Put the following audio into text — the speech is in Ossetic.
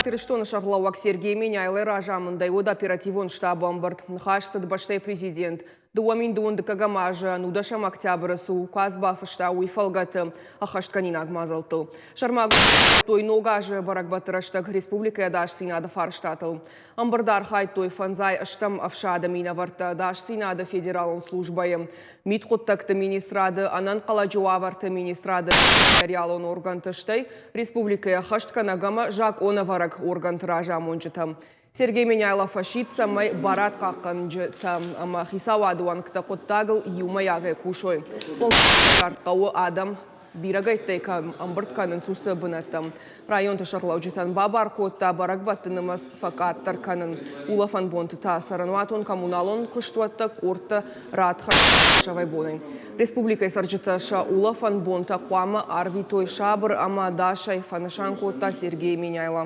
Ирыстоны сӕргълӕууӕг Сергей Меняйлойы разамындӕй уыд оперативон штабы ӕмбырд. Ныхас цыд бӕстӕйы президент 2002 дыккӕгӕм азы 19 октябры цы указ бафыста, уый фӕлгӕты ӕххӕстгӕнинаг мадзӕлттыл. Сӕрмагонд ног азы бӕрӕгбӕтты рӕстӕг республикӕйы ӕдасдзинады фарстатыл. Ӕмбырды архайдтой фӕндзай ӕстӕм ӕфсады минӕвӕрттӕ ӕдасдзинады федералон службӕйы, мидхъуыддӕгты министрады, ӕнӕнхъӕлӕджы уавӕрты министрады реалон органты, стӕй республикӕйы ӕххӕстгӕнӕг ӕмӕ закъонӕвӕрӕг органты разамонджытӕм. Сергей Меняйло фӕсидт, цӕмӕй барадхъахъхъӕнджытӕ ӕмӕ хицауады уӕнгтӕ хъуыддагыл иумӕйагӕй кусой. Хъӕуы адӕм бирӕгӕйттӕй кӕм ӕмбырд кӕнынц, уыцы бынӕттӕм. Районты сӕргълӕуджытӕн бабар кодта бӕрӕгбӕтты нымӕц фӕкъаддӕр кӕнын. Улӕфӕн бонты та цӕрӕнуатон-коммуналон куыстуӕттӕ къордтӕ радхӕссӕвӕй-бонӕй. Республикӕйы цӕрджытӕ сӕ улӕфӕн бонтӕ хъуамӕ арвитой сабыр ӕмӕ ӕдасӕй, фӕнысан кодта Сергей Меняйло.